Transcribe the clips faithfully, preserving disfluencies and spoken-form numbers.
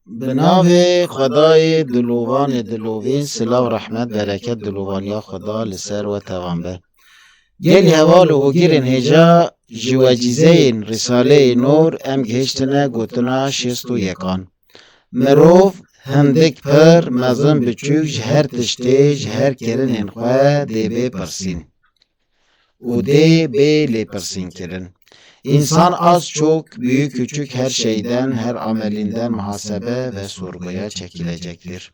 Bi navê Xwedayê dilovanê dilovîn, silav, rehmet, bereket, dilovaniya Xweda li ser we tevan be. Gelî heval û hogirên hêja, ji wecîzeyên Rîsaleyê Nûr em gihiştine gotina şêst û yekan. Mirov hindik pir, mezin biçûk, ji her tiştê, ji her kirinên xwe dê bê pirsîn û dê bê lêpirsîn kirin. İnsan az çok, büyük küçük her şeyden, her amelinden muhasebe ve sorguya çekilecektir.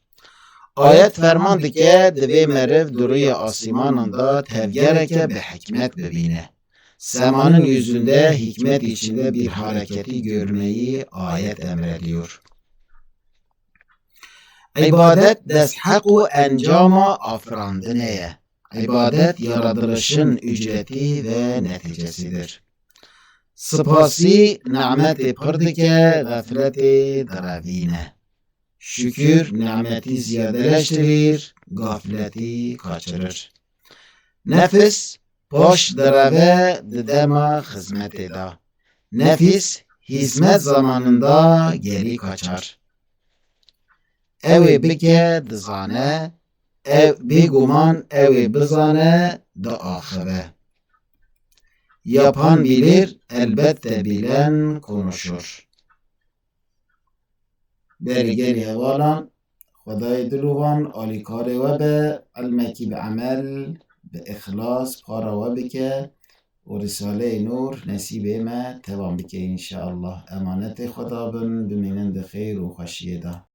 Ayet ferman dike, divê meriv di rûyê asîmanan de tevgereke bi hikmet bibîne. Semanin yüzünde hikmet içinde bir hareketi görmeyi ayet emrediyor. Îbadet destheq û encama afirandinê ye. Îbadet yaratılışın ücreti ve neticesidir. Spasî nimetê pir dike, xefletê direvîne. Şükür nimeti ziyadeleştirir, gafleti kaçırır. Nefis paş direve di dema xizmetê de. Nefis hizmet zamanında geri kaçar. Ew ê bike dizane, ew, bêguman ew ê bizane diaxive. Yapan bilir, elbette bilen konuşur. Berî gelî hevalan, Xwedayê dilovan alîkarê we be, ilmekî bi emel, bi îxlas para we bike û Rîsaleyê Nûr nesîbê me tevan bike înşeallah. Emanetê Xweda bin, bimînin di xêr û xweşiyê de.